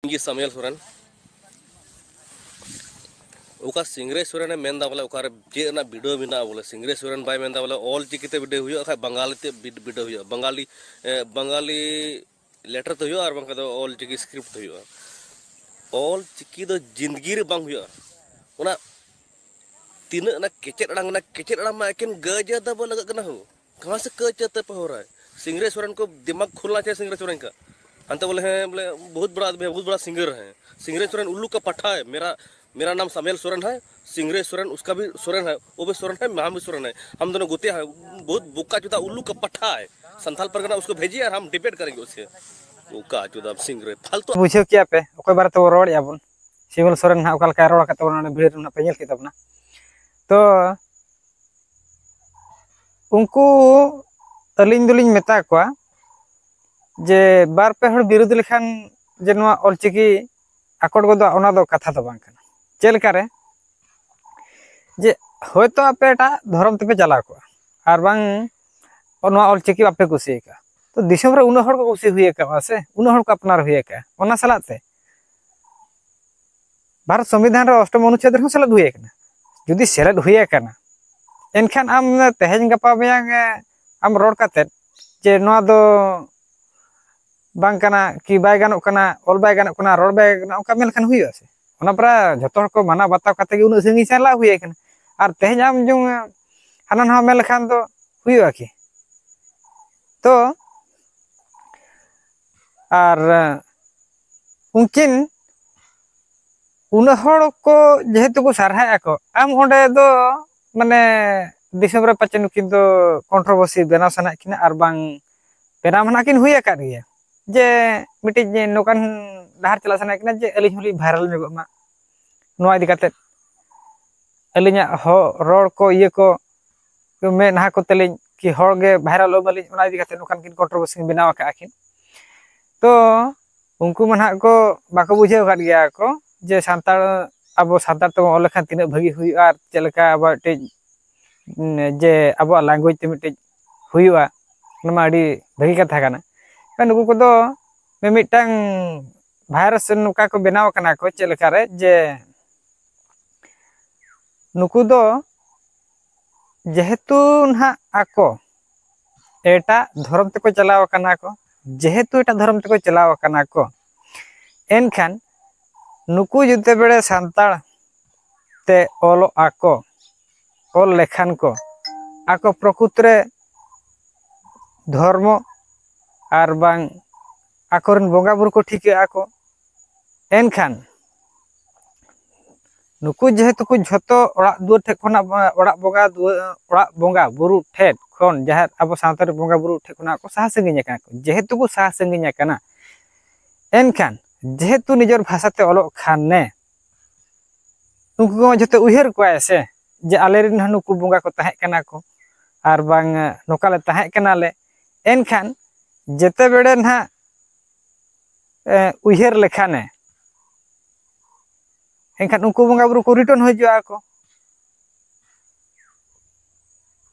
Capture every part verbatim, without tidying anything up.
ᱤᱧ ᱜᱮ ᱥᱟᱢᱩᱭᱮᱞ ᱥᱚᱨᱮᱱ᱾ ᱚᱠᱟ ᱥᱤᱝᱨᱟᱹᱭ ᱥᱚᱨᱮᱱᱮ ᱢᱮᱱᱫᱟ ᱵᱚᱞᱮ ᱚᱠᱟᱨᱮ ᱪᱮᱫ ᱨᱮᱱᱟᱜ ᱵᱤᱰᱟᱹᱣ ᱢᱮᱱᱟᱜᱼᱟ, ᱵᱚᱞᱮ ᱥᱤᱝᱨᱟᱹᱭ ᱥᱚᱨᱮᱱ ᱵᱟᱭ ᱢᱮᱱᱫᱟ ᱵᱚᱞᱮ ᱚᱞ ᱪᱤᱠᱤ ᱛᱮ ᱵᱤᱰᱟᱹᱣ ᱦᱩᱭᱩᱜᱼᱟ, ᱠᱷᱟᱡ ᱵᱟᱝᱜᱟᱞᱤ ᱛᱮ ᱵᱤᱰ- ᱵᱤᱰᱟᱹᱣ ᱦᱩᱭᱩᱜᱼᱟ, ᱵᱟᱝᱜᱟᱞᱤ ᱮ, ᱵᱟᱝᱜᱟᱞᱤ ᱞᱮᱴᱟᱨ ᱛᱮ ᱦᱩᱭᱩᱜᱼᱟ, ᱟᱨ ᱵᱟᱝᱠᱷᱟᱱ ᱫᱚ ᱚᱞ ᱪᱤᱠᱤ ᱥᱠᱨᱤᱯᱴ ᱛᱮ ᱦᱩᱭᱩᱜᱼᱟ᱾ ᱚᱞ ᱪᱤᱠᱤ ᱫᱚ ᱡᱤᱱᱫᱜᱤ ᱨᱮ ᱵᱟᱝ ᱦᱩᱭᱩᱜᱼᱟ᱾ ᱚᱱᱟ ᱛᱤᱱᱟᱹᱜ ᱚᱱᱟ ᱠᱮᱪᱮᱫ ᱟᱲᱟᱝ, ᱚᱱᱟ ᱠᱮᱪᱮᱫ ᱟᱲᱟᱝ ᱢᱟ ᱮᱠᱮᱱ ᱜᱟᱹᱡᱟᱹ ᱫᱟᱵᱚ ᱞᱟᱜᱟᱜ ᱠᱟᱱᱟ ᱦᱳ᱾ ᱠᱟᱦᱟᱸ ᱥᱮ ᱠᱟᱹᱡ ᱪᱟᱹᱛᱮ ᱯᱮ ᱦᱚᱨᱟ ᱦᱟᱭ? ᱥᱤᱝᱨᱟᱹᱭ ᱥᱚᱨᱮᱱ ᱠᱚ ᱫᱤᱢᱟᱜᱽ ᱠᱷᱩᱞᱱᱟ ᱪᱟᱦᱤᱭᱮ ᱥᱤᱝᱨᱟᱹᱭ ᱥᱚᱨᱮᱱ ᱠᱟ᱾ ᱦᱟᱱᱛᱮ ᱵᱚᱞᱮ ᱦᱮᱸ ᱵᱚᱞᱮ ᱵᱚᱦᱩᱛ ᱵᱟᱲᱟ ᱟᱫᱢᱤ ᱦᱟᱭ, ᱵᱚᱦᱩᱛ ᱵᱟᱲᱟ ᱥᱤᱝᱜᱟᱨ ᱦᱟᱭ᱾ ᱥᱤᱝᱨᱟᱹᱭ ᱥᱚᱨᱮᱱ ᱩᱞᱞᱩ ᱠᱟ ᱯᱟᱴᱷᱟ ᱦᱟᱭ, ᱢᱮᱨᱟ ᱢᱮᱨᱟ ᱱᱟᱢ ᱥᱟᱢᱩᱭᱮᱞ ᱥᱚᱨᱮᱱ ᱦᱟᱭ, ᱥᱤᱝᱨᱟᱹᱭ ᱥᱚᱨᱮᱱ ᱩᱥᱠᱟ ᱵᱷᱤ ᱥᱚᱨᱮᱱ ᱦᱟᱭ, ᱣᱳ ᱵᱷᱤ ᱥᱚᱨᱮᱱ ᱦᱟᱭ, ᱦᱟᱢ ᱫᱳᱱᱳ ᱜᱳᱛᱮ ᱦᱟᱭ, ᱵᱚᱦᱩᱛ ᱵᱳᱠᱟ ᱪᱳᱫᱟ ᱩᱞᱞᱩ ᱠᱟ ᱯᱟᱴᱷᱟ ᱦᱟᱭ᱾ ᱥᱟᱱᱛᱟᱞ ᱯᱟᱨᱜᱟᱱᱟ ᱩᱥᱠᱳ ᱵᱷᱮᱡᱤᱭᱮ ᱟᱨ ᱦᱟᱢ ᱰᱤᱵᱮᱴ ᱠᱟᱨᱮᱝᱜᱮ ᱩᱥᱥᱮ᱾ ᱵᱳᱠᱟ ᱪᱳᱫᱟ ᱥᱤᱝᱨᱟᱹᱭ ᱯᱷᱟᱞᱛᱩ᱾ ᱵᱩᱡᱷᱟᱹᱣ ᱠᱮᱭᱟ ᱯᱮ ᱚᱠᱚᱭ ᱵᱟᱨᱮ ᱛᱮᱵᱚ ᱨᱚᱲᱮᱫᱼᱟ ᱵᱚᱱ᱾ ᱥᱤᱢᱚᱞ ᱥᱚᱨᱮᱱ ᱱᱟᱦᱟᱜ ᱚᱠᱟ ᱞᱮᱠᱟᱭ ᱨᱚᱲ ᱟᱠᱟᱫ ᱛᱟᱵᱚᱱᱟ, ᱚᱱᱟ ᱵᱷᱤᱰᱤᱭᱳ ᱨᱮ ᱱᱟᱦᱟᱜ ᱯᱮ ᱧᱮᱞ ᱠᱮᱫ ᱛᱟᱵᱚᱱᱟ᱾ ᱛᱚ ᱩᱱᱠᱩ ᱟᱹᱞᱤᱧ ᱫᱚᱞᱤᱧ ᱢᱮᱛᱟ ᱠᱚᱣᱟ ᱡᱮ ᱵᱟᱨ ᱯᱮ ᱦᱚᱲ ᱵᱤᱨᱩᱫᱷ ᱞᱮᱠᱷᱟᱱ ᱡᱮ ᱱᱚᱣᱟ ᱚᱞᱪᱤᱠᱤ ᱟᱠᱚᱴ ᱜᱚᱫᱚᱜᱼᱟ, ᱚᱱᱟ ᱫᱚ ᱠᱟᱛᱷᱟ ᱫᱚ ᱵᱟᱝ ᱠᱟᱱᱟ᱾ ᱪᱮᱫ ᱞᱮᱠᱟᱨᱮ? ᱡᱮ ᱦᱳᱭᱛᱳ ᱟᱯᱮ ᱮᱴᱟᱜ ᱫᱷᱚᱨᱚᱢ ᱛᱮᱯᱮ ᱪᱟᱞᱟᱣ ᱠᱚᱜᱼᱟ, ᱟᱨ ᱵᱟᱝ ᱱᱚᱣᱟ ᱚᱞᱪᱤᱠᱤ ᱵᱟᱯᱮ ᱠᱩᱥᱤᱭᱟᱠᱟᱜᱼᱟ, ᱛᱚ ᱫᱤᱥᱚᱢ ᱨᱮ ᱩᱱᱟᱹᱜ ᱦᱚᱲ ᱠᱚ ᱠᱩᱥᱤ ᱦᱩᱭ ᱟᱠᱟᱫᱼᱟ ᱥᱮ, ᱩᱱᱟᱹᱜ ᱦᱚᱲ ᱠᱚ ᱟᱯᱱᱟᱨ ᱦᱩᱭ ᱟᱠᱟᱫᱼᱟ, ᱚᱱᱟ ᱥᱟᱞᱟᱜ ᱛᱮ ᱵᱷᱟᱨᱚᱛ ᱥᱚᱝᱵᱤᱫᱷᱟᱱ ᱨᱮ ᱚᱥᱴᱚᱢ ᱚᱱᱩᱪᱪᱷᱮᱫ ᱨᱮᱦᱚᱸ ᱥᱮᱞᱮᱫ ᱦᱩᱭ ᱟᱠᱟᱱᱟ᱾ ᱡᱩᱫᱤ ᱥᱮᱞᱮᱫ ᱦᱩᱭ ᱟᱠᱟᱱᱟ, ᱮᱱᱠᱷᱟᱱ ᱟᱢ ᱛᱮᱦᱮᱧ ᱜᱟᱯᱟ ᱢᱮᱭᱟᱝ ᱮ, ᱟᱢ ᱨᱚᱲ ᱠᱟᱛᱮᱫ ᱡᱮ ᱱᱚᱣᱟ ᱫᱚ ᱵᱟᱝ ᱠᱟᱱᱟ ᱠᱤ ᱵᱟᱭ ᱜᱟᱱᱚᱜ ᱠᱟᱱᱟ, ᱚᱞ ᱵᱟᱭ ᱜᱟᱱᱚᱜ ᱠᱟᱱᱟ, ᱨᱚᱲ ᱵᱟᱭ ᱜᱟᱱᱚᱜ ᱠᱟᱱᱟ, ᱚᱱᱠᱟ ᱢᱮᱱ ᱞᱮᱠᱷᱟᱱ ᱦᱩᱭᱩᱜᱼᱟ ᱥᱮ? ᱚᱱᱟ ᱯᱚᱨᱮ ᱡᱷᱚᱛᱚ ᱦᱚᱲ ᱠᱚ ᱢᱟᱱᱟᱣ ᱵᱟᱛᱟᱣ ᱠᱟᱛᱮ ᱜᱮ ᱩᱱᱟᱹᱜ ᱥᱟᱺᱜᱤᱧ ᱥᱮᱱ ᱞᱟᱦᱟ ᱦᱩᱭ ᱟᱠᱟᱱᱟ᱾ ᱟᱨ ᱛᱮᱦᱮᱧ ᱟᱢ ᱡᱩᱫᱤ ᱦᱟᱱᱟ ᱱᱟᱣᱟ ᱢᱮᱱ ᱞᱮᱠᱷᱟᱱ ᱫᱚ ᱦᱩᱭᱩᱜᱼᱟ ᱠᱤ? ᱛᱚ ᱟᱨ ᱩᱱᱠᱤᱱ ᱩᱱᱟᱹᱜ ᱦᱚᱲ ᱠᱚ ᱡᱮᱦᱮᱛᱩ ᱠᱚ ᱥᱟᱨᱦᱟᱣᱮᱫᱼᱟ ᱠᱚ, ᱟᱢ ᱚᱸᱰᱮ ᱫᱚ ᱢᱟᱱᱮ ᱫᱤᱥᱚᱢ ᱨᱮ ᱯᱟᱪᱮ ᱱᱩᱠᱤᱱ ᱫᱚ ᱠᱚᱱᱴᱨᱳᱵᱷᱟᱨᱥᱤ ᱵᱮᱱᱟᱣ ᱥᱟᱱᱟᱭᱮᱫ ᱠᱤᱱᱟ, ᱟᱨ ᱵᱟᱝ ᱵᱮᱱᱟᱣ ᱢᱟ ᱱᱟᱦᱟᱜ ᱠᱤᱱ ᱦᱩᱭ ᱟᱠᱟᱫ ᱜᱮᱭᱟ, ᱡᱮ ᱢᱤᱫᱴᱤᱡ ᱱᱚᱝᱠᱟᱱ ᱰᱟᱦᱟᱨ ᱪᱟᱞᱟᱜ ᱥᱟᱱᱟᱭᱮᱫ ᱠᱤᱱᱟ ᱡᱮ ᱟᱹᱞᱤᱧ ᱦᱚᱸᱞᱤᱧ ᱵᱷᱟᱭᱨᱟᱞ ᱧᱚᱜᱚᱜ ᱢᱟ ᱱᱚᱣᱟ ᱤᱫᱤ ᱠᱟᱛᱮᱫ᱾ ᱟᱹᱞᱤᱧᱟᱜ ᱦᱚ-, ᱨᱚᱲ ᱠᱚ, ᱤᱭᱟᱹ ᱠᱚ, ᱢᱮᱫᱦᱟ ᱠᱚᱛᱮ ᱞᱤᱧ ᱠᱤ ᱦᱚᱲ ᱜᱮ ᱵᱷᱟᱭᱨᱟᱞᱚᱜ ᱢᱟᱞᱤᱧ, ᱚᱱᱟ ᱤᱫᱤ ᱠᱟᱛᱮᱫ ᱱᱚᱝᱠᱟᱱ ᱠᱤᱱ ᱠᱚᱱᱴᱨᱳᱵᱷᱟᱨᱥᱤ ᱠᱤᱱ ᱵᱮᱱᱟᱣ ᱟᱠᱟᱫᱼᱟ ᱠᱤᱱ᱾ ᱛᱚ ᱩᱱᱠᱩ ᱢᱟ ᱱᱟᱦᱟᱜ ᱠᱚ ᱵᱟᱠᱚ ᱵᱩᱡᱷᱟᱹᱣ ᱟᱠᱟᱫ ᱜᱮᱭᱟ ᱠᱚ ᱡᱮ ᱥᱟᱱᱛᱟᱲ, ᱟᱵᱚ ᱥᱟᱱᱛᱟᱲ ᱛᱮᱵᱚᱱ ᱚᱞ ᱞᱮᱠᱷᱟᱱ ᱛᱤᱱᱟᱹᱜ ᱵᱷᱟᱹᱜᱤ ᱦᱩᱭᱩᱜᱼᱟ ᱟᱨ ᱪᱮᱫ ᱞᱮᱠᱟ ᱟᱵᱚᱣᱟᱜ ᱢᱤᱫᱴᱤᱡ, ᱩᱸ, ᱡᱮ ᱟᱵᱚᱣᱟᱜ ᱞᱮᱝᱜᱩᱭᱮᱡᱽ ᱛᱮ ᱢᱤᱫᱴᱤᱡ ᱦᱩᱭᱩᱜᱼᱟ, ᱚᱱᱟ ᱢᱟ ᱟᱹᱰᱤ ᱵᱷᱟᱹᱜᱤ ᱠᱟᱛᱷᱟ ᱠᱟᱱᱟ᱾ ᱱᱩᱠᱩ ᱠᱚᱫᱚ ᱢᱤᱢᱤᱫᱴᱟᱝ ᱵᱷᱟᱭᱨᱟᱥ ᱱᱚᱝᱠᱟ ᱠᱚ ᱵᱮᱱᱟᱣ ᱟᱠᱟᱱᱟ ᱠᱚ, ᱪᱮᱫ ᱞᱮᱠᱟᱨᱮ ᱡᱮ ᱱᱩᱠᱩ ᱫᱚ ᱡᱮᱦᱮᱛᱩ ᱱᱟᱦᱟᱜ ᱟᱠᱚ ᱮᱴᱟᱜ ᱫᱷᱚᱨᱚᱢ ᱛᱮᱠᱚ ᱪᱟᱞᱟᱣ ᱟᱠᱟᱱᱟ ᱠᱚ, ᱡᱮᱦᱮᱛᱩ ᱮᱴᱟᱜ ᱫᱷᱚᱨᱚᱢ ᱛᱮᱠᱚ ᱪᱟᱞᱟᱣ ᱟᱠᱟᱱᱟ ᱠᱚ, ᱮᱱᱠᱷᱟᱱ ᱱᱩᱠᱩ ᱡᱩᱫᱤ ᱵᱮᱲᱮ ᱥᱟᱱᱛᱟᱲ ᱛᱮ ᱚᱞᱚᱜ ᱟᱠᱚ, ᱚᱞ ᱞᱮᱠᱷᱟᱱ ᱠᱚ, ᱟᱠᱚ ᱯᱨᱚᱠᱩᱛ ᱨᱮ ᱫᱷᱚᱨᱢᱚ ᱟᱨ ᱵᱟᱝ ᱟᱠᱚᱨᱮᱱ ᱵᱚᱸᱜᱟ ᱵᱩᱨᱩ ᱠᱚ ᱴᱷᱤᱠᱟᱹᱜᱼᱟ ᱠᱚ᱾ ᱮᱱᱠᱷᱟᱱ ᱱᱩᱠᱩ ᱡᱮᱦᱮᱛᱩ ᱠᱚ ᱡᱷᱚᱛᱚ ᱚᱲᱟᱜ ᱫᱩᱣᱟᱹᱨ ᱴᱷᱮᱡ ᱠᱷᱚᱱᱟᱜ, ᱚᱲᱟᱜ ᱵᱚᱸᱜᱟ ᱫᱩᱣᱟᱹᱨ, ᱚᱲᱟᱜ ᱵᱚᱸᱜᱟ ᱵᱩᱨᱩ ᱴᱷᱮᱡ ᱠᱷᱚᱱ, ᱡᱟᱦᱮᱨ, ᱟᱵᱚ ᱥᱟᱶᱛᱟ ᱨᱮ ᱵᱚᱸᱜᱟ ᱵᱩᱨᱩ ᱴᱷᱮᱡ ᱠᱷᱚᱱᱟᱜ ᱠᱚ ᱥᱟᱦᱟ ᱥᱟᱺᱜᱤᱧ ᱟᱠᱟᱱᱟ ᱠᱚ᱾ ᱡᱮᱦᱮᱛᱩ ᱠᱚ ᱥᱟᱦᱟ ᱥᱟᱺᱜᱤᱧ ᱟᱠᱟᱱᱟ, ᱮᱱᱠᱷᱟᱱ ᱡᱮᱦᱮᱛᱩ ᱱᱤᱡᱮᱨ ᱵᱷᱟᱥᱟ ᱛᱮ ᱚᱞᱚᱜ ᱠᱷᱟᱱ ᱱᱮ, ᱩᱱᱠᱩ ᱠᱚ ᱡᱷᱚᱛᱚ ᱩᱭᱦᱟᱹᱨ ᱠᱚᱣᱟᱭ ᱥᱮ, ᱡᱮ ᱟᱞᱮᱨᱮᱱ ᱦᱚᱸ ᱱᱩᱠᱩ ᱵᱚᱸᱜᱟ ᱠᱚ ᱛᱟᱦᱮᱸ ᱠᱟᱱᱟ ᱠᱚ, ᱟᱨ ᱵᱟᱝ ᱱᱚᱝᱠᱟ ᱞᱮ ᱛᱟᱦᱮᱸ ᱠᱟᱱᱟᱞᱮ᱾ ᱮᱱᱠᱷᱟᱱ ᱡᱮᱛᱮ ᱵᱮᱲᱮ ᱱᱟᱦᱟᱜ, ᱮ, ᱩᱭᱦᱟᱹᱨ ᱞᱮᱠᱷᱟᱱᱮ, ᱮᱱᱠᱷᱟᱱ ᱩᱱᱠᱩ ᱵᱚᱸᱜᱟ ᱵᱩᱨᱩ ᱠᱚ return ᱦᱤᱡᱩᱜᱼᱟ ᱠᱚ᱾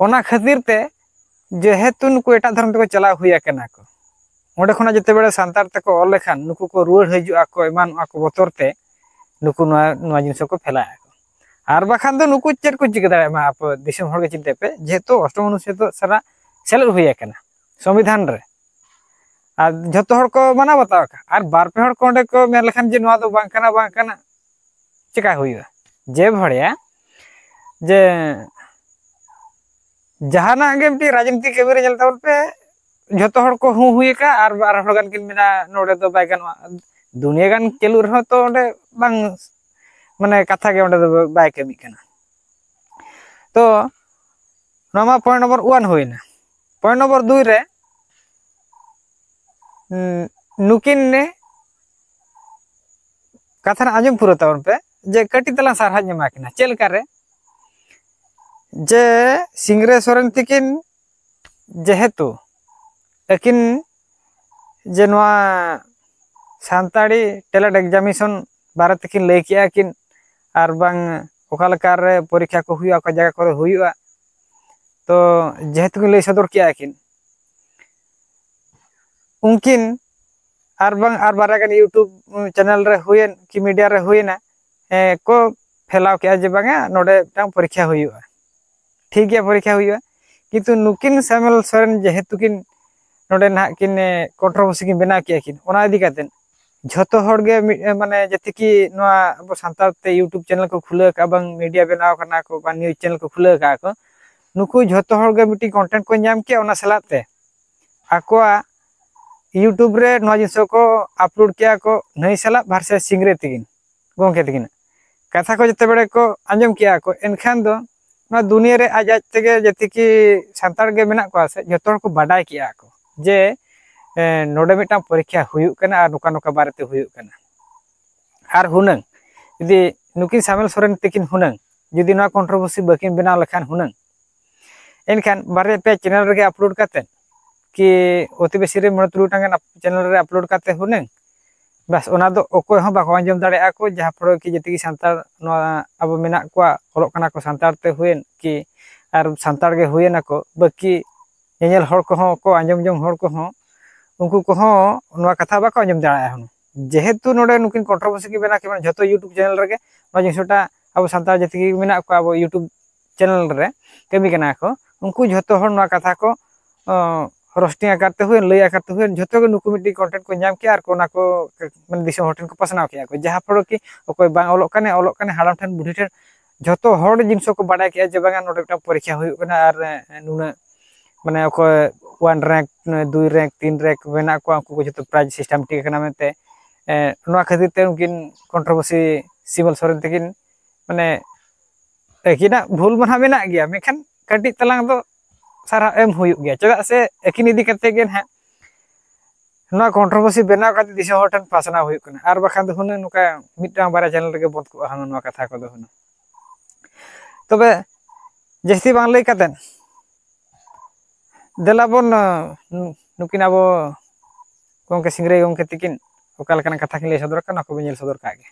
ᱚᱱᱟ ᱠᱷᱟᱹᱛᱤᱨ ᱛᱮ ᱡᱮᱦᱮᱛᱩ ᱱᱩᱠᱩ ᱮᱴᱟᱜ ᱫᱷᱚᱨᱚᱢ ᱛᱮᱠᱚ ᱪᱟᱞᱟᱣ ᱦᱩᱭ ᱟᱠᱟᱱᱟ ᱠᱚ, ᱚᱸᱰᱮ ᱠᱷᱚᱱᱟᱜ ᱡᱮᱛᱮ ᱵᱮᱲᱮ ᱥᱟᱱᱛᱟᱲ ᱛᱮᱠᱚ ᱚᱞ ᱞᱮᱠᱷᱟᱱ ᱱᱩᱠᱩ ᱠᱚ ᱨᱩᱣᱟᱹᱲ ᱦᱤᱡᱩᱜᱼᱟ ᱠᱚ, ᱮᱢᱟᱱᱚᱜᱼᱟ ᱠᱚ ᱵᱚᱛᱚᱨ ᱛᱮ ᱱᱩᱠᱩ ᱱᱚᱣᱟ, ᱱᱚᱣᱟ ᱡᱤᱱᱤᱥ ᱠᱚ ᱯᱷᱮᱞᱟᱭᱟ ᱠᱚ᱾ ᱟᱨ ᱵᱟᱠᱷᱟᱱ ᱫᱚ ᱱᱩᱠᱩ ᱪᱮᱫ ᱠᱚ ᱪᱤᱠᱟᱹ ᱫᱟᱲᱮᱭᱟᱜᱼᱟ? ᱢᱟ ᱟᱯᱮ ᱫᱤᱥᱚᱢ ᱦᱚᱲ ᱜᱮ ᱪᱤᱱᱛᱟᱹᱭ ᱯᱮ, ᱡᱮᱦᱮᱛᱩ ᱚᱥᱴᱚᱢ ᱚᱱᱩᱪᱷᱮᱫ ᱫᱚ ᱥᱟᱨᱟ ᱥᱮᱞᱮᱫ ᱦᱩᱭ ᱟᱠᱟᱱᱟ ᱥᱚᱝᱵᱤᱫᱷᱟᱱ ᱨᱮ, ᱟᱨ ᱡᱷᱚᱛᱚ ᱦᱚᱲ ᱠᱚ ᱢᱟᱱᱟᱣ ᱵᱟᱛᱟᱣ ᱟᱠᱟᱫ, ᱟᱨ ᱵᱟᱨ ᱯᱮ ᱦᱚᱲ ᱠᱚ ᱚᱸᱰᱮ ᱠᱚ ᱢᱮᱱ ᱞᱮᱠᱷᱟᱱ ᱡᱮ ᱱᱚᱣᱟ ᱫᱚ ᱵᱟᱝ ᱠᱟᱱᱟ, ᱵᱟᱝ ᱠᱟᱱᱟ, ᱪᱮᱠᱟ ᱦᱩᱭᱩᱜᱼᱟ? ᱡᱮ ᱵᱷᱟᱲᱮᱭᱟ ᱡᱮ ᱡᱟᱦᱟᱱᱟᱜ ᱜᱮ ᱢᱤᱫᱴᱤᱡ ᱨᱟᱡᱽᱱᱤᱛᱤ ᱠᱟᱹᱢᱤ ᱨᱮ ᱧᱮᱞ ᱛᱟᱵᱚᱱ ᱯᱮ, ᱡᱷᱚᱛᱚ ᱦᱚᱲ ᱠᱚ ᱦᱩᱸ ᱦᱩᱭ ᱟᱠᱟᱫ, ᱟᱨ ᱵᱟᱨ ᱦᱚᱲ ᱜᱟᱱ ᱠᱤᱱ ᱢᱮᱱᱟ ᱱᱚᱰᱮ ᱫᱚ ᱵᱟᱭ ᱜᱟᱱᱚᱜᱼᱟ᱾ ᱫᱩᱱᱤᱭᱟᱹ ᱜᱟᱱ ᱪᱟᱹᱞᱩᱜ ᱨᱮᱦᱚᱸ ᱛᱚ ᱚᱸᱰᱮ ᱵᱟᱝ, ᱢᱟᱱᱮ ᱠᱟᱛᱷᱟ ᱜᱮ ᱚᱸᱰᱮ ᱫᱚ ᱵᱟᱭ ᱠᱟᱹᱢᱤᱜ ᱠᱟᱱᱟ᱾ ᱛᱚ ᱱᱚᱣᱟ ᱢᱟ point number one ᱦᱩᱭᱱᱟ᱾ Point number ᱫᱩᱭ ᱨᱮ, ᱩᱸ, ᱱᱩᱠᱤᱱ ᱱᱮ ᱠᱟᱛᱷᱟ ᱨᱮ ᱟᱸᱡᱚᱢ ᱯᱩᱨᱟᱹᱣ ᱛᱟᱵᱚᱱ ᱯᱮ, ᱡᱮ ᱠᱟᱹᱴᱤᱡ ᱛᱟᱞᱟᱝ ᱥᱟᱨᱦᱟᱣ ᱤᱧ ᱮᱢᱟ ᱠᱤᱱᱟ᱾ ᱪᱮᱫ ᱞᱮᱠᱟ ᱨᱮ? ᱡᱮ ᱥᱤᱝᱨᱟᱹᱭ ᱥᱚᱨᱮᱱ ᱛᱤᱠᱤᱱ ᱡᱮᱦᱮᱛᱩ ᱟᱹᱠᱤᱱ ᱡᱮ ᱱᱚᱣᱟ ᱥᱟᱱᱛᱟᱲᱤ TELET examination ᱵᱟᱨᱮ ᱛᱮᱠᱤᱱ ᱞᱟᱹᱭ ᱠᱮᱜᱼᱟ ᱠᱤᱱ, ᱟᱨ ᱵᱟᱝ ᱚᱠᱟ ᱞᱮᱠᱟ ᱨᱮ ᱯᱚᱨᱤᱠᱠᱷᱟ ᱠᱚ ᱦᱩᱭᱩᱜᱼᱟ, ᱚᱠᱟ ᱡᱟᱭᱜᱟ ᱠᱚᱨᱮ ᱦᱩᱭᱩᱜᱼᱟ, ᱛᱚ ᱡᱮᱦᱮᱛᱩ ᱠᱤᱱ ᱞᱟᱹᱭ ᱥᱚᱫᱚᱨ ᱠᱮᱜᱼᱟ ᱠᱤᱱ, ᱩᱱᱠᱤᱱ ᱟᱨ ᱵᱟᱝ ᱟᱨ ᱵᱟᱨᱭᱟ ᱜᱟᱱ YouTube channel ᱨᱮ ᱦᱩᱭᱮᱱ ᱠᱤ media ᱨᱮ ᱦᱩᱭᱮᱱᱟ, ᱮ, ᱠᱚ ᱯᱷᱮᱞᱟᱣ ᱠᱮᱜᱼᱟ ᱡᱮ ᱵᱟᱝᱟ ᱱᱚᱰᱮ ᱢᱤᱫᱴᱟᱝ ᱯᱚᱨᱤᱠᱠᱷᱟ ᱦᱩᱭᱩᱜᱼᱟ, ᱴᱷᱤᱠ ᱜᱮᱭᱟ ᱯᱚᱨᱤᱠᱠᱷᱟ ᱦᱩᱭᱩᱜᱼᱟ᱾ ᱠᱤᱱᱛᱩ ᱱᱩᱠᱤᱱ ᱥᱟᱢᱮᱞ ᱥᱚᱨᱮᱱ ᱡᱮᱦᱮᱛᱩ ᱠᱤᱱ ᱱᱚᱰᱮ ᱱᱟᱦᱟᱜ ᱠᱤᱱ ᱠᱚᱱᱴᱨᱳᱵᱷᱟᱨᱥᱤ ᱠᱤᱱ ᱵᱮᱱᱟᱣ ᱠᱮᱜᱼᱟ ᱠᱤᱱ, ᱚᱱᱟ ᱤᱫᱤ ᱠᱟᱛᱮ ᱡᱷᱚᱛᱚ ᱦᱚᱲ ᱜᱮ ᱢᱤᱫ, ᱢᱟᱱᱮ ᱡᱟᱛᱮ ᱠᱤ ᱱᱚᱣᱟ ᱟᱵᱚ ᱥᱟᱱᱛᱟᱲ ᱛᱮ YouTube channel ᱠᱚ ᱠᱷᱩᱞᱟᱹᱣ ᱠᱟᱜᱼᱟ, ᱵᱟᱝ media ᱵᱮᱱᱟᱣ ᱠᱟᱱᱟ ᱠᱚ, ᱵᱟᱝ news channel ᱠᱚ ᱠᱷᱩᱞᱟᱹᱣ ᱠᱟᱜᱼᱟ ᱠᱚ, ᱱᱩᱠᱩ ᱡᱷᱚᱛᱚ ᱦᱚᱲ ᱜᱮ ᱢᱤᱫᱴᱤᱡ content ᱠᱚ ᱧᱟᱢ ᱠᱮᱭᱟ, ᱚᱱᱟ ᱥᱟᱞᱟᱜ ᱛᱮ ᱟᱠᱚᱣᱟᱜ YouTube ᱨᱮ ᱱᱚᱣᱟ ᱡᱤᱱᱤᱥ ᱠᱚ upload ᱠᱮᱭᱟ ᱠᱚ, ᱱᱟᱹᱭ ᱥᱟᱞᱟᱜ ᱵᱷᱟᱨᱥᱮᱥ ᱥᱤᱝᱨᱟᱹᱭ ᱛᱟᱹᱠᱤᱱ ᱜᱚᱢᱠᱮ ᱛᱟᱹᱠᱤᱱᱟᱜ ᱠᱟᱛᱷᱟ ᱠᱚ ᱡᱮᱛᱮ ᱵᱮᱲᱮ ᱠᱚ ᱟᱸᱡᱚᱢ ᱠᱮᱭᱟ ᱠᱚ, ᱮᱱᱠᱷᱟᱱ ᱫᱚ ᱱᱚᱣᱟ ᱫᱩᱱᱤᱭᱟᱹ ᱨᱮ ᱟᱡ ᱟᱡ ᱛᱮᱜᱮ ᱡᱟᱛᱮ ᱠᱤ ᱥᱟᱱᱛᱟᱲ ᱜᱮ ᱢᱮᱱᱟᱜ ᱠᱚᱣᱟ ᱥᱮ, ᱡᱷᱚᱛᱚ ᱦᱚᱲ ᱠᱚ ᱵᱟᱰᱟᱭ ᱠᱮᱭᱟ ᱠᱚ ᱡᱮ, ᱮ, ᱱᱚᱰᱮ ᱢᱤᱫᱴᱟᱝ ᱯᱚᱨᱤᱠᱠᱷᱟ ᱦᱩᱭᱩᱜ ᱠᱟᱱᱟ ᱟᱨ ᱱᱚᱝᱠᱟ ᱱᱚᱝᱠᱟ ᱵᱟᱨᱮᱛᱮ ᱦᱩᱭᱩᱜ ᱠᱟᱱᱟ᱾ ᱟᱨ ᱦᱩᱱᱟᱹᱝ ᱡᱩᱫᱤ ᱱᱩᱠᱤᱱ ᱥᱟᱢᱮᱞ ᱥᱚᱨᱮᱱ ᱛᱟᱹᱠᱤᱱ ᱦᱩᱱᱟᱹᱝ ᱡᱩᱫᱤ ᱱᱚᱣᱟ controversy ᱵᱟᱹᱠᱤᱱ ᱵᱮᱱᱟᱣ ᱞᱮᱠᱷᱟᱱ ᱦᱩᱱᱟᱹᱝ, ᱮᱱᱠᱷᱟᱱ ᱵᱟᱨᱭᱟ ᱯᱮᱭᱟ channel ᱨᱮᱜᱮ upload ᱠᱟᱛᱮ ᱠᱤ ᱚᱛᱤ ᱵᱮᱥᱤ ᱨᱮ ᱢᱚᱬᱮ ᱛᱩᱨᱩᱭ ᱴᱟᱝ ᱜᱟᱱ channel ᱨᱮ upload ᱠᱟᱛᱮ ᱦᱩᱱᱟᱹᱝ, ᱵᱟᱥ, ᱚᱱᱟ ᱫᱚ ᱚᱠᱚᱭ ᱦᱚᱸ ᱵᱟᱠᱚ ᱟᱸᱡᱚᱢ ᱫᱟᱲᱮᱭᱟᱜᱼᱟ ᱠᱚ, ᱡᱟᱦᱟᱸ ᱯᱷᱚᱲᱚ ᱠᱤ ᱡᱟᱛᱮ ᱠᱤ ᱥᱟᱱᱛᱟᱲ ᱱᱚᱣᱟ ᱟᱵᱚ ᱢᱮᱱᱟᱜ ᱠᱚᱣᱟ, ᱚᱞᱚᱜ ᱠᱟᱱᱟ ᱠᱚ ᱥᱟᱱᱛᱟᱲ ᱛᱮ ᱦᱩᱭᱮᱱ ᱠᱤ ᱟᱨ ᱥᱟᱱᱛᱟᱲ ᱜᱮ ᱦᱩᱭᱮᱱᱟ ᱠᱚ, ᱵᱟᱹᱠᱤ ᱧᱮᱧᱮᱞ ᱦᱚᱲ ᱠᱚᱦᱚᱸ ᱠᱚ, ᱟᱸᱡᱚᱢ ᱡᱚᱝ ᱦᱚᱲ ᱠᱚᱦᱚᱸ, ᱩᱱᱠᱩ ᱠᱚᱦᱚᱸ ᱱᱚᱣᱟ ᱠᱟᱛᱷᱟ ᱵᱟᱠᱚ ᱟᱸᱡᱚᱢ ᱫᱟᱲᱮᱭᱟᱜᱼᱟ ᱦᱩᱱᱟᱹᱝ᱾ ᱡᱮᱦᱮᱛᱩ ᱱᱚᱰᱮ ᱱᱩᱠᱤᱱ controversy ᱠᱤᱱ ᱵᱮᱱᱟᱣ ᱠᱮᱫᱟ, ᱡᱷᱚᱛᱚ YouTube channel ᱨᱮᱜᱮ ᱱᱚᱣᱟ ᱡᱤᱱᱤᱥᱴᱟ ᱟᱵᱚ ᱥᱟᱱᱛᱟᱲ ᱡᱟᱹᱛᱤ ᱜᱮ ᱢᱮᱱᱟᱜ ᱠᱚᱣᱟ ᱟᱵᱚ YouTube channel ᱨᱮ ᱠᱟᱹᱢᱤ ᱠᱟᱱᱟ ᱠᱚ, ᱩᱱᱠᱩ ᱡᱷᱚᱛᱚ ᱦᱚᱲ ᱱᱚᱣᱟ ᱠᱟᱛᱷᱟ ᱠᱚ, ᱚ, roasting ᱟᱠᱟᱨ ᱛᱮ ᱦᱩᱭᱮᱱ, ᱞᱟᱹᱭ ᱟᱠᱟᱨ ᱛᱮ ᱦᱩᱭᱮᱱ, ᱡᱷᱚᱛᱚ ᱜᱮ ᱱᱩᱠᱩ ᱢᱤᱫᱴᱤᱡ content ᱠᱚ ᱧᱟᱢ ᱠᱮᱜᱼᱟ ᱟᱨ ᱠᱚ ᱚᱱᱟ ᱠᱚ, ᱢᱟᱱᱮ, ᱫᱤᱥᱚᱢ ᱦᱚᱲ ᱴᱷᱮᱱ ᱠᱚ ᱯᱟᱥᱱᱟᱣ ᱠᱮᱜᱼᱟ ᱠᱚ, ᱡᱟᱦᱟᱸ ᱯᱷᱚᱲᱚ ᱠᱤ ᱚᱠᱚᱭ ᱵᱟᱝ ᱚᱞᱚᱜ ᱠᱟᱱᱮ, ᱚᱞᱚᱜ ᱠᱟᱱᱮ, ᱦᱟᱲᱟᱢ ᱴᱷᱮᱱ, ᱵᱩᱰᱷᱤ ᱴᱷᱮᱱ, ᱡᱷᱚᱛᱚ ᱦᱚᱲ ᱡᱤᱱᱤᱥ ᱠᱚ ᱵᱟᱰᱟᱭ ᱠᱮᱜᱼᱟ ᱡᱮ ᱵᱟᱝᱟ ᱱᱚᱰᱮ ᱢᱤᱫᱴᱟᱝ ᱯᱚᱨᱤᱠᱠᱷᱟ ᱦᱩᱭᱩᱜ ᱠᱟᱱᱟ ᱟᱨ, ᱮ, ᱱᱩᱱᱟᱹᱜ, ᱢᱟᱱᱮ, ᱚᱠᱚᱭ one rank, ᱫᱩᱭ rank, ᱛᱤᱱ rank ᱢᱮᱱᱟᱜ ᱠᱚᱣᱟ, ᱩᱱᱠᱩ ᱠᱚ ᱡᱷᱚᱛᱚ prize systematic ᱟᱠᱟᱱᱟ ᱢᱮᱱᱛᱮ, ᱮ, ᱱᱚᱣᱟ ᱠᱷᱟᱹᱛᱤᱨ ᱛᱮ ᱩᱱᱠᱤᱱ controversy ᱥᱤᱢᱚᱞ ᱥᱚᱨᱮᱱ ᱛᱟᱹᱠᱤᱱ, ᱢᱟᱱᱮ, ᱟᱹᱠᱤᱱᱟᱜ ᱵᱷᱩᱞ ᱢᱟ ᱱᱟᱦᱟᱜ ᱢᱮᱱᱟᱜ ᱜᱮᱭᱟ, ᱢᱮᱱᱠᱷᱟᱱ ᱠᱟᱹᱴᱤᱡ ᱛᱟᱞᱟᱝ ᱫᱚ ᱥᱟᱨᱦᱟᱣ ᱮᱢ ᱦᱩᱭᱩᱜ ᱜᱮᱭᱟ, ᱪᱮᱫᱟᱜ ᱥᱮ ᱟᱹᱠᱤᱱ ᱤᱫᱤ ᱠᱟᱛᱮ ᱜᱮ ᱱᱟᱦᱟᱜ ᱱᱚᱣᱟ controversy ᱵᱮᱱᱟᱣ ᱠᱟᱛᱮ ᱫᱤᱥᱚᱢ ᱦᱚᱲ ᱴᱷᱮᱱ ᱯᱟᱥᱱᱟᱣ ᱦᱩᱭᱩᱜ ᱠᱟᱱᱟ, ᱟᱨ ᱵᱟᱠᱷᱟᱱ ᱫᱚ ᱦᱩᱱᱟᱹᱝ ᱱᱚᱝᱠᱟ ᱢᱤᱫᱴᱟᱝ ᱵᱟᱨᱭᱟ channel ᱨᱮᱜᱮ ᱵᱚᱱᱫ ᱠᱚᱜᱼᱟ ᱦᱩᱱᱟᱹᱝ ᱱᱚᱣᱟ ᱠᱟᱛᱷᱟ ᱠᱚᱫᱚ ᱦᱩᱱᱟᱹᱝ᱾ ᱛᱚᱵᱮ ᱡᱟᱹᱥᱛᱤ ᱵᱟᱝ ᱞᱟᱹᱭ ᱠᱟᱛᱮ ᱫᱮᱞᱟ ᱵᱚᱱ, ᱱᱩᱠᱤᱱ ᱟᱵᱚ ᱜᱚᱢᱠᱮ ᱥᱤᱝᱨᱟᱹᱭ ᱜᱚᱢᱠᱮ ᱛᱤᱠᱤᱱ ᱚᱠᱟ ᱞᱮᱠᱟᱱᱟᱜ ᱠᱟᱛᱷᱟ ᱠᱤᱱ ᱞᱟᱹᱭ ᱥᱚᱫᱚᱨ ᱠᱟᱱᱟ, ᱚᱱᱟ ᱠᱚᱵᱚᱱ ᱧᱮᱞ ᱥᱚᱫᱚᱨ ᱠᱟᱜ ᱜᱮ᱾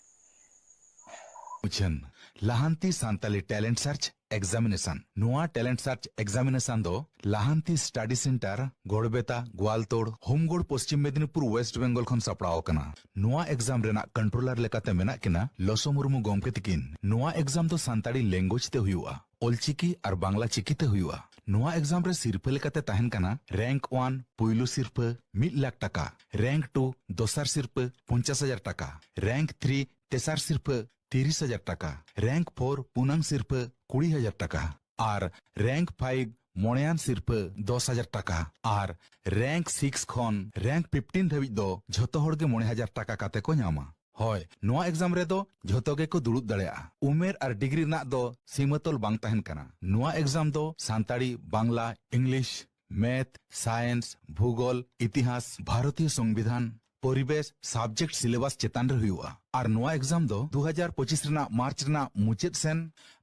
ᱵᱩᱡᱷᱟᱹᱱ ᱞᱟᱦᱟᱱᱛᱤ ᱥᱟᱱᱛᱟᱞᱤ ᱴᱮᱞᱮᱱᱴ ᱥᱟᱨᱪ ᱮᱠᱡᱟᱢᱤᱱᱮᱥᱚᱱ᱾ ᱱᱚᱣᱟ ᱴᱮᱞᱮᱱᱴ ᱥᱟᱨᱪ ᱮᱠᱡᱟᱢᱤᱱᱮᱥᱚᱱ ᱫᱚ ᱞᱟᱦᱟᱱᱛᱤ study centre, Garbeta, Goaltore, Humgarh, Paschim Medinipur, west Bengal ᱠᱷᱚᱱ ᱥᱟᱯᱲᱟᱣ ᱟᱠᱟᱱᱟ᱾ ᱱᱚᱣᱟ ᱮᱠᱡᱟᱢ ᱨᱮᱱᱟᱜ ᱠᱚᱱᱴᱨᱳᱞᱟᱨ ᱞᱮᱠᱟᱛᱮ ᱢᱮᱱᱟᱜ ᱠᱤᱱᱟ ᱞᱚᱥᱚ ᱢᱩᱨᱢᱩ ᱜᱚᱢᱠᱮ ᱛᱤᱠᱤᱱ᱾ ᱱᱚᱣᱟ ᱮᱠᱡᱟᱢ ᱫᱚ ᱥᱟᱱᱛᱟᱲᱤ ᱞᱮᱝᱜᱩᱭᱮᱡᱽ ᱛᱮ ᱦᱩᱭᱩᱜᱼᱟ, ᱚᱞᱪᱤᱠᱤ ᱟᱨ ᱵᱟᱝᱞᱟ ᱪᱤᱠᱤ ᱛᱮ ᱦᱩᱭᱩᱜᱼᱟ᱾ ᱱᱚᱣᱟ ᱮᱠᱡᱟᱢ ᱨᱮ ᱥᱤᱨᱯᱷᱟᱹ ᱞᱮᱠᱟᱛᱮ ᱛᱟᱦᱮᱱ ᱠᱟᱱᱟ ᱨᱮᱝᱠ ᱚᱣᱟᱱ ᱯᱩᱭᱞᱩ ᱥᱤᱨᱯᱷᱟᱹ ᱢᱤᱫ ᱞᱟᱠᱷ ᱴᱟᱠᱟ, ᱨᱮᱝᱠ ᱴᱩ ᱫᱚᱥᱟᱨ ᱥᱤᱨᱯᱷᱟᱹ ᱯᱚᱧᱪᱟᱥ ᱦᱟᱡᱟᱨ ᱴᱟᱠᱟ, ᱨᱮᱝᱠ ᱛᱷᱨᱤ ᱛᱮᱥᱟᱨ ᱥᱤᱨᱯᱷᱟᱹ ᱛᱤᱨᱤᱥ ᱦᱟᱡᱟᱨ ᱴᱟᱠᱟ, ᱨᱮᱝᱠ ᱯᱷᱳᱨ ᱯᱩᱱᱟᱝ ᱥᱤᱨᱯᱷᱟᱹ ᱠᱩᱲᱤ ᱦᱟᱡᱟᱨ ᱴᱟᱠᱟ ᱟᱨ ᱨᱮᱝᱠ ᱯᱷᱟᱭᱤᱵᱷ ᱢᱚᱬᱮᱭᱟᱱ ᱥᱤᱨᱯᱷᱟᱹ ᱫᱚᱥ ᱦᱟᱡᱟᱨ ᱴᱟᱠᱟ ᱟᱨ ᱨᱮᱝᱠ ᱥᱤᱠᱥ ᱠᱷᱚᱱ ᱨᱮᱝᱠ ᱯᱷᱤᱯᱴᱤᱱ ᱫᱷᱟᱹᱵᱤᱡ ᱫᱚ ᱡᱷᱚᱛᱚ ᱦᱚᱲ ᱜᱮ ᱢᱚᱬᱮ ᱦᱟᱡᱟᱨ ᱴᱟᱠᱟ ᱠᱟᱛᱮ ᱠᱚ ᱧᱟᱢᱟ᱾ ᱦᱳᱭ, ᱱᱚᱣᱟ ᱮᱠᱡᱟᱢ ᱨᱮᱫᱚ ᱡᱷᱚᱛᱚ ᱜᱮᱠᱚ ᱫᱩᱲᱩᱵ ᱫᱟᱲᱮᱭᱟᱜᱼᱟ᱾ ᱩᱢᱮᱨ ᱟᱨ ᱰᱤᱜᱽᱨᱤ ᱨᱮᱱᱟᱜ ᱫᱚ ᱥᱤᱢᱟᱹᱛᱚᱞ ᱵᱟᱝ ᱛᱟᱦᱮᱱ ᱠᱟᱱᱟ᱾ ᱱᱚᱣᱟ ᱮᱠᱡᱟᱢ ᱫᱚ Santali, Bangla, English, math, science, ᱵᱷᱩᱜᱳᱞ, ᱤᱛᱤᱦᱟᱥ, ᱵᱷᱟᱨᱚᱛᱤᱭᱚ ᱥᱚᱝᱵᱤᱫᱷᱟᱱ, ᱯᱚᱨᱤᱵᱮᱥ ᱥᱟᱵᱡᱮᱠᱴ ᱥᱤᱞᱮᱵᱟᱥ ᱪᱮᱛᱟᱱ ᱨᱮ ᱦᱩᱭᱩᱜᱼᱟ᱾ ᱟᱨ ᱱᱚᱣᱟ ᱮᱠᱡᱟᱢ ᱫᱚ ᱫᱩ ᱦᱟᱡᱟᱨ ᱯᱚᱸᱪᱤᱥ ᱨᱮᱱᱟᱜ ᱢᱟᱨᱪ ᱨᱮᱱᱟᱜ ᱢᱩᱪᱟᱹᱫ ᱥᱮᱱ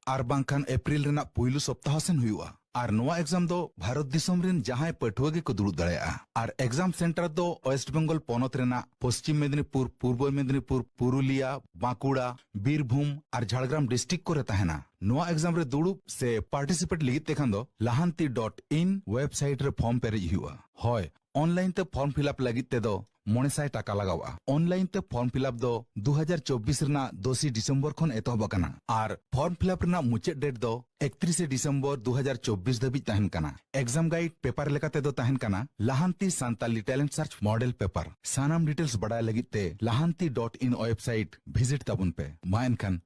ᱟᱨ ᱵᱟᱝᱠᱷᱟᱱ ᱮᱯᱨᱤᱞ ᱨᱮᱱᱟᱜ ᱯᱩᱭᱞᱩ ᱥᱚᱯᱛᱟᱦᱚ ᱥᱮᱱ ᱦᱩᱭᱩᱜᱼᱟ᱾ ᱟᱨ ᱱᱚᱣᱟ ᱮᱠᱡᱟᱢ ᱫᱚ ᱵᱷᱟᱨᱚᱛ ᱫᱤᱥᱚᱢ ᱨᱮᱱ ᱡᱟᱦᱟᱸᱭ ᱯᱟᱹᱴᱷᱩᱣᱟᱹ ᱜᱮᱠᱚ ᱫᱩᱲᱩᱵ ᱫᱟᱲᱮᱭᱟᱜᱼᱟ᱾ ᱟᱨ ᱮᱠᱡᱟᱢ ᱥᱮᱱᱴᱟᱨ ᱫᱚ ᱳᱭᱮᱥᱴ ᱵᱮᱝᱜᱚᱞ ᱯᱚᱱᱚᱛ ᱨᱮᱱᱟᱜ ᱯᱚᱥᱪᱤᱢ ᱢᱮᱫᱤᱱᱤᱯᱩᱨ, ᱯᱩᱨᱵᱚ ᱢᱮᱫᱤᱱᱤᱯᱩᱨ, ᱯᱩᱨᱩᱞᱤᱭᱟ, ᱵᱟᱸᱠᱩᱲᱟ, ᱵᱤᱨᱵᱷᱩᱢ ᱟᱨ ᱡᱷᱟᱲᱜᱨᱟᱢ ᱰᱤᱥᱴᱨᱤᱠᱴ ᱠᱚᱨᱮ ᱛᱟᱦᱮᱱᱟ᱾ ᱱᱚᱣᱟ ᱮᱠᱡᱟᱢ ᱨᱮ ᱫᱩᱲᱩᱵ ᱥᱮ ᱯᱟᱨᱴᱤᱥᱤᱯᱮᱴ ᱞᱟᱹᱜᱤᱫ ᱛᱮ ᱠᱷᱟᱱ ᱫᱚ ᱞᱟᱦᱟᱱᱛᱤ ᱰᱚᱴ ᱤᱱ ᱣᱮᱵᱥᱟᱭᱤᱴ ᱨᱮ ᱯᱷᱚᱨᱢ ᱯᱮᱨᱮᱡ ᱦᱩᱭᱩᱜᱼᱟ᱾ ᱦᱳᱭ, ᱚᱱᱞᱟᱭᱤᱱ ᱛᱮ ᱯᱷᱚᱨᱢ ᱯᱷᱤᱞᱟᱯ ᱞᱟᱹᱜᱤᱫ ᱛᱮᱫᱚ ᱢᱚᱬᱮ ᱥᱟᱭ ᱴᱟᱠᱟ ᱞᱟᱜᱟᱣᱜᱼᱟ᱾ ᱚᱱᱞᱟᱭᱤᱱ ᱛᱮ ᱯᱷᱚᱨᱢ ᱯᱷᱤᱞᱟᱯ ᱫᱚ ᱫᱩ ᱦᱟᱡᱟᱨ ᱪᱚᱵᱵᱤᱥ ᱨᱮᱱᱟᱜ ᱫᱚᱥᱤ ᱰᱤᱥᱮᱢᱵᱚᱨ ᱠᱷᱚᱱ ᱮᱛᱚᱦᱚᱵ ᱟᱠᱟᱱᱟ ᱟᱨ ᱯᱷᱚᱨᱢ ᱯᱷᱤᱞᱟᱯ ᱨᱮᱱᱟᱜ ᱢᱩᱪᱟᱹᱫ ᱰᱮᱴ ᱫᱚ ᱮᱠᱛᱨᱤᱥᱮ ᱰᱤᱥᱮᱢᱵᱚᱨ ᱫᱩ ᱦᱟᱡᱟᱨ ᱪᱚᱵᱵᱤᱥ ᱫᱷᱟᱹᱵᱤᱡ ᱛᱟᱦᱮᱱ ᱠᱟᱱᱟ᱾ ᱮᱠᱡᱟᱢ ᱜᱟᱭᱤᱰ ᱯᱮᱯᱟᱨ ᱞᱮᱠᱟᱛᱮ ᱫᱚ ᱛᱟᱦᱮᱱ ᱠᱟᱱᱟ ᱞᱟᱦᱟᱱᱛᱤ Santali talent search model paper. ᱥᱟᱱᱟᱢ ᱰᱤᱴᱮᱞᱥ ᱵᱟᱰᱟᱭ ᱞᱟᱹᱜᱤᱫ ᱛᱮ ᱞᱟᱦᱟᱱᱛᱤ ᱰᱚᱴ ᱤᱱ ᱣᱮᱵᱥᱟᱭᱤᱴ ᱵᱷᱤᱡᱤᱴ ᱛᱟᱵᱚᱱ ᱯᱮ᱾ ᱢᱟ ᱮᱱᱠᱷᱟᱱ